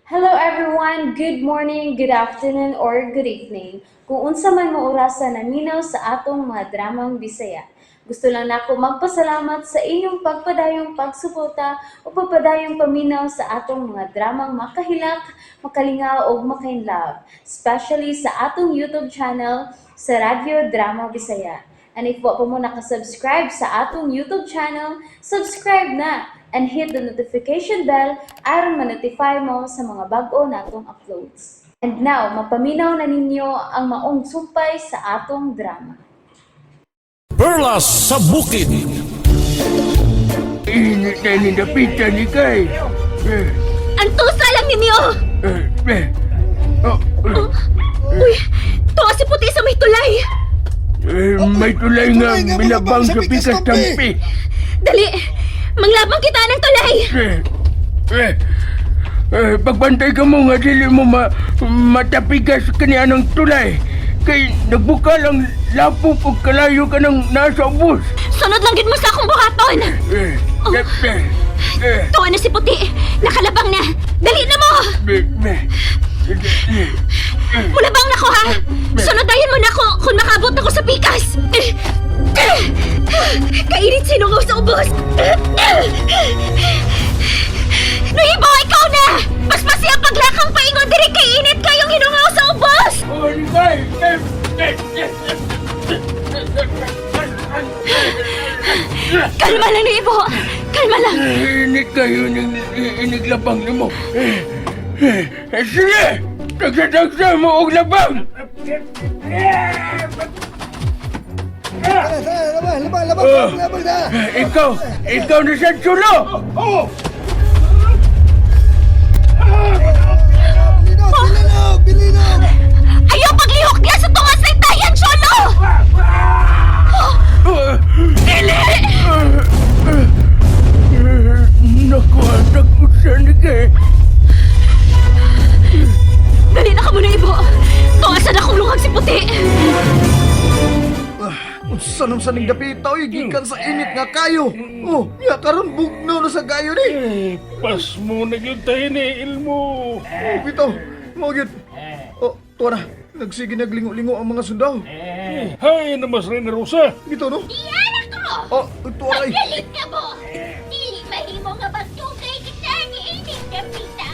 Hello everyone! Good morning, good afternoon, or good evening. Kung unsa man mo orasa naminaw sa atong mga dramang Bisaya. Gusto lang nako magpasalamat sa inyong pagpadayong pagsuporta o pagpadayong paminaw sa atong mga dramang makahilak, makalingaw ug makainlove, especially sa atong YouTube channel sa Radyo Drama Bisaya. And if wa pa mo nakasubscribe sa atong YouTube channel, subscribe na and hit the notification bell aron ma-notify mo sa mga bag-o natong uploads. And now, mapaminaw na ninyo ang maong sumpay sa atong drama. Perlas sa Bukid. Init na ni Dapitan ni Kay. Eh, Ang tusa lang ninyo! eh, eh. Oh, eh, Uy, tuwa si puti sa may tulay! eh, may tulay nga Tulay nga milabang milabang sa sa pikas pikas tampi. tampi. Dali! Manglabang kita ng tulay! Eh, eh, eh, pagbantay ka mo nga dili mo matapigas kaniya ng tulay. Kay nagbuka lang lapok o kalayo ka ng nasa ubos. Sunod lang gid mo sa akong buhaton! Eh, eh, eh, eh, Tuwa na si puti! Nakalabang na! Dali na mo! eh, eh, eh, eh. Mulabang na ko ha! Sunod dayon mo na ko kung makaabot ako sa pikas! Kainit sinungaw sa ubos! Nuibo, ikaw na! Paspasi ang paglakang paingon diri kay init kayong hinungaw sa ubos! Oh, ni Kay. Eh, eh, eh, Kalma lang, Nuibo! Kalma lang! Init kayo ng iniglabang nimo. Eh, eh, eh, sige! Tagsa-tagsa mo og labang! Tara, tara, labang, labang, labang, Oh. labang na. Ikaw, ikaw na sa sulo! Bilinog, bilinog, bilinog. Ayaw paglihok niya sa tunga sa itayan, Cholo! Dili! Naku, anak ko sa nige. Dali na ka muna, Ibo! Tungasan akong lungag si Puti! Unsa nang saning dapita oy gikan sa init nga kayo. Oh, ya karon bugnaw na sa gayo ni. Eh, pas mo na gyud tayo ni Ilmo. Oh, bitaw. Mao gyud. Oh, tuwa na. Nagsige naglingo-lingo ang mga sundao. Eh, hay na mas rin Rosa. Bitaw no? Iyan ako! Oh, tuwa ay. Galit ka mo! Dili mahimo nga magtugay kita ni ining dapita!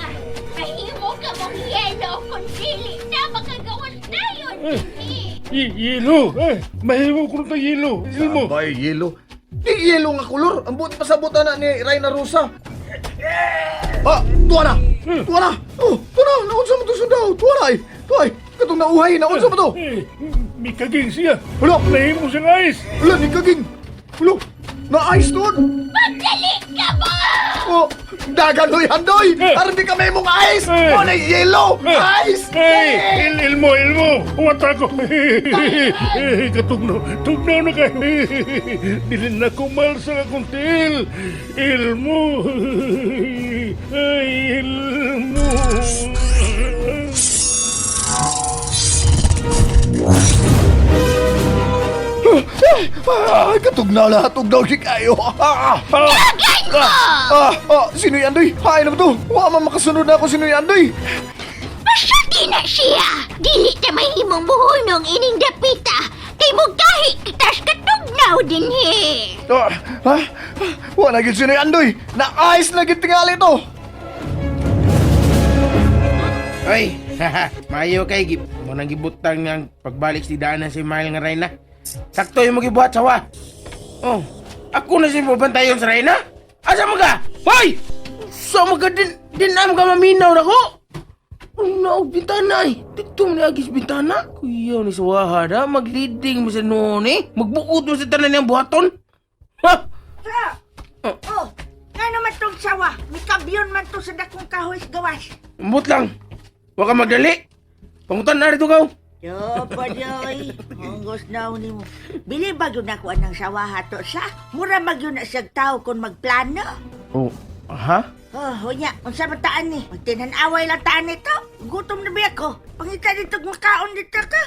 Mahimo ka mong yelo kung dili na makagawas tayo, dili! Yelo. Eh, mahimo ko na yelo. Ilmo. Sabay yelo. Di yelo nga kolor. Ang buot pasabot na ni Reyna Rosa. Ah, tuwa na. Tuwa na. Oh, tuwa na. Naunsa mo to sundao? Tuwa na ay. Tuwa ay. Katong nauhay, naunsa mo to? Eh, mikaging siya. Ulo. Nahimo siyang ice. Ulo, ni kaging. Ulo, na-ice doon. Magdali ka mo! Oh, dagan hoy handoy. Eh. Aron di kami mong ice. Eh. Mo na yellow. Eh. Ice. Eh, Ilmo, Ilmo. Huwat ako. Eh, katugnaw. Tugnaw na kayo. Dili na kumal sa akong tiil. Ilmo. Ay, Ilmo. Ah, katugnaw na, tugnaw si kayo. Ah, ah, ah, ah, sino yung andoy? Hay na ba to? Wa man makasunod na ako sino yung andoy. Basta di na siya! Dili ta mahimong buhunong ining dapita! Kay mugahi kitas katugnaw din he! Ah, ha? Wa na gyud sino yung andoy. Na-ice na gyud tingali to. Ay, haha, maayo kay gib. Mo nang gibutang ng pagbalik si daanan si Mahal nga Reyna. Sakto yung magibuhat sawa. Oh, ako na si babantayon sa Reyna. Asa mo ka? Hoy! Sa mo ka din din na mo ka maminaw na ko. Una og bintana eh. Dito mo naagis bintana. Kuya ni sawaha na magliding mo sa noon eh. Magbuot mo sa tanan niyang buhaton. Ha? Oh, nga naman tong sawa. May kabyon man to sa dakong kahoy sa gawas. Ambot lang. Wa ka magdali. Pangutan na rito kaw. Yo, padoy. Honggos na ni mo. Bili ba yun ako anang sawa hato sa? Mura mag yun na siyang tao kung magplano. Oh, ha? Oh, unya, unsa man taan ni? Magtinanaway lang taan nito. Gutom na biya ko. Pangita dito makaon dito ka.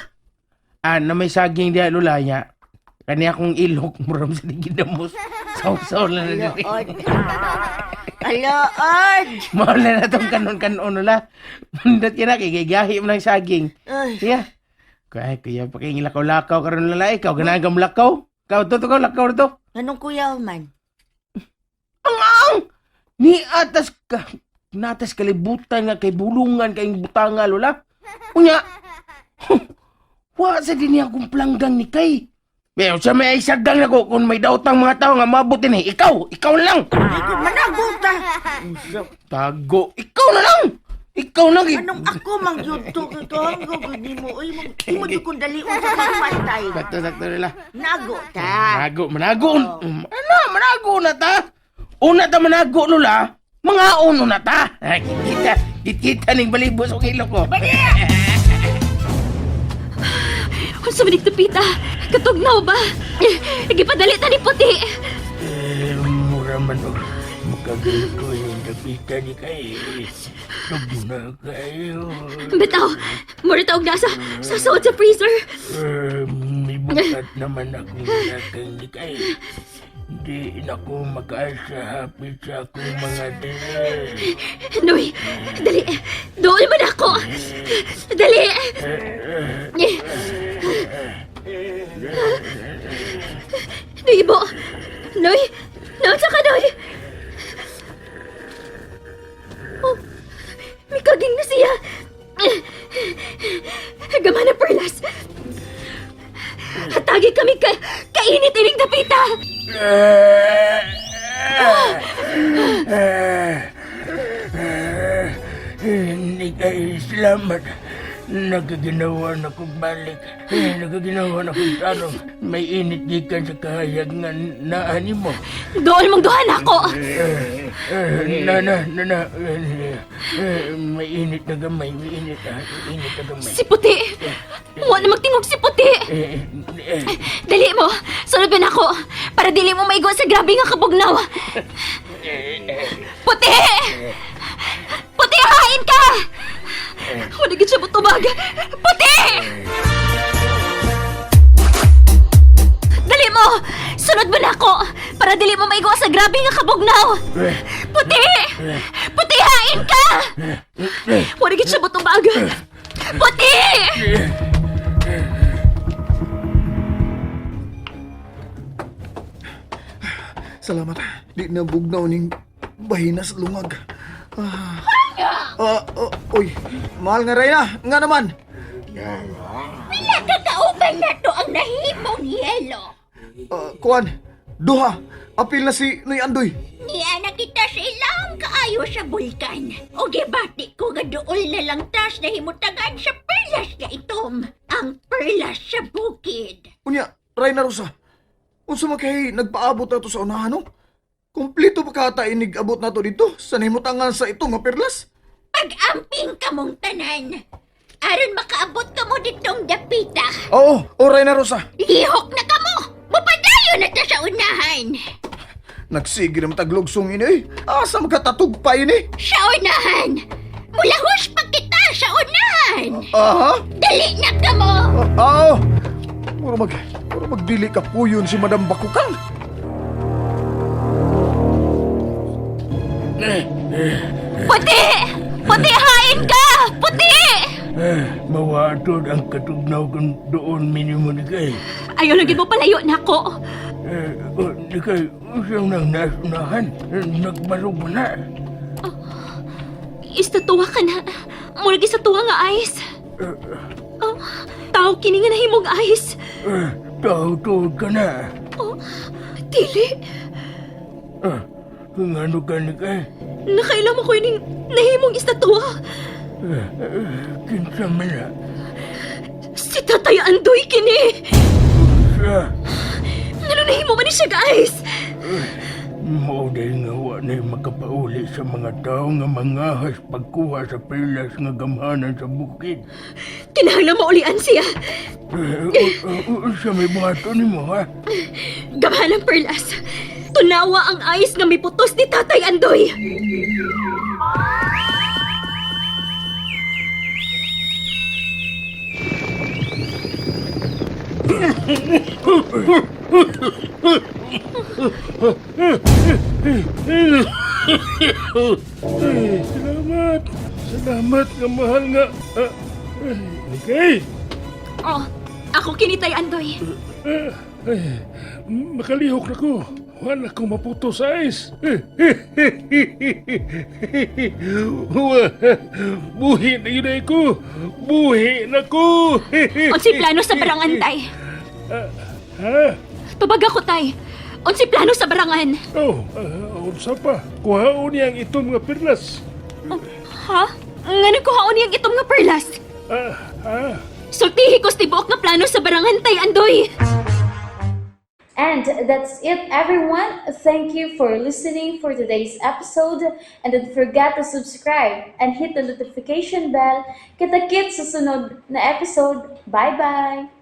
Ah, na may saging diha lula niya. Kani akong ilok muram sa gidamos. Saw-saw lang na diri. Alood. Alood. Mao na na tong kanon-kanon la. Mundot yun na kay gigahi mo ng saging. Ay, Siya. Kaya kuya pa kay lakaw-lakaw karon lalaki ikaw ganahan kang lakaw. Ikaw to to lakaw to. anong kuyaw man? Ang ang ni atas ka natas kalibutan nga kay bulungan kay butanga lola. Unya. Wa sa dinhi akong planggang ni kay. Pero sa may isagang nako kung may daotang mga tao nga maabot dinhi, ikaw, ikaw na lang. Ay, kung manago ta. Tago, ikaw na lang. Ikaw na. Anong ako mang yun to? Ito ang gugod mo. Uy, mo di kong dalion sa pagpantay. Sakto, sakto nila. Nago ta. Manago, manago. Ano, manago na ta. Una ta manago lola. Mga uno na ta. Ay, kita, kita ning balibos og ilok ko. Unsa man dapita? Katugnaw ba? Gipadali ta ni Puti. Eh, mura man og makagil ko yung dapita ni kay. Tugna kayo. Bitaw, mura ta og nasa sa suod sa freezer. Eh, may bukat naman akong lakang ni kay. Di na ko makaasa hapit sa akong mga dili. Noy, dali. Dool man ako. Dali. Noy, Ibo. Noy, naunsa ka, Noy? Oh, may kaging na siya. Gama na, Perlas. Hatagi kami ka kainit-ining dapita. Hindi kay salamat. Nagaginawa na kong balik. Nagaginawa na kong tarong. May init gikan sa kahayag nga naani mo. Dool mong duhan ako. Nana, nana. May init na gamay. May init na. May init na gamay. Si Puti. Wa na magtingog si Puti. Eh, eh, Dali mo! Sunod ba na ako? Para dili mo maigo sa grabe nga kabugnaw! Puti! Puti, hain ka! Wala gid siya mutubag! Puti! Dali mo! Sunod mo na ako! Para dili mo maigo sa grabe nga kabugnaw! Puti! Puti, hain ka! Wala gid siya mutubag! Puti! Salamat. Di na bugnaw ning bahinas lungag. Ah. Ah, oh, oy, mahal nga Reyna, nga naman. Pila ka kauban na to ang nahimong yelo. Ah, kuan, duha. Apil na si Noy Andoy. Niya na kita sa ilang kaayo sa bulkan. O gibati ko nga dool na lang tas na himutagan sa perlas na itom. Ang perlas sa bukid. Unya, Reyna Rosa. Unsa man kay nagpaabot na to sa unahan no? Kompleto pa ka ata inig abot nato dito sa nahimutangan sa ito nga perlas. Pag-amping kamong tanan. Aron makaabot kamo ditong dapita. Oo, oh, Reyna Rosa. Lihok na kamo! Mupadayo na ta sa unahan! Nagsige naman taglugsong ini eh. Asa magkatatug pa ini? Sa unahan! Mulahos pa kita sa unahan! Aha. Dali na kamo! Ah, oo. Mura magdili ka puyon si Madam Bakukang. Puti! Puti, hain ka! Puti! eh, mawatod ang katugnaw kung doon minimo ni kay. Ayaw lagi mo palayo na ako. Eh, oh, di kay, usang nang nasunahan. Nagbarog mo na. Istatuwa ka na. Murag istatuwa nga ice. Oh, tao kini nga nahimong ice. Eh, tao-tuod ka na. Oh, dili. Ah, ngano ka ni kay? Nakailan mo ko yung nahimong istatuwa. Eh, eh, kinsa man na. Si Tatay Andoy kini. Siya, Ngano nahimo man ni siya guys? mao dahil nga wa na'y makapauli sa mga tao nga mangahas pagkuha sa perlas nga gamhanan sa bukid. Kinahanglan maulian siya. Eh, sa may buhaton nimo ha? Gamhanang perlas. Tunawa ang ice nga miputos ni Tatay Andoy. Ay, salamat. Salamat nga mahal nga. Ah, ay, Nikay. Oh, ako kinitay Andoy. Ah, ay, makalihok na ko. Wala ko maputo sa ice. Buhi na yun ko. Buhi na ko. Unsay plano sa barangan, tay? Ha? Tubag ako, tay. Unsay plano sa barangan? Oh, unsa pa? Kuhaon niya ang itom nga perlas. Oh, ha? Ngano kuhaon niyang itom nga perlas? Ah, ah. Sultihi ko sa tibuok nga plano sa barangan, tay Andoy. And that's it, everyone. Thank you for listening for today's episode. And don't forget to subscribe and hit the notification bell. Kita-kits sa sunod na episode. Bye-bye!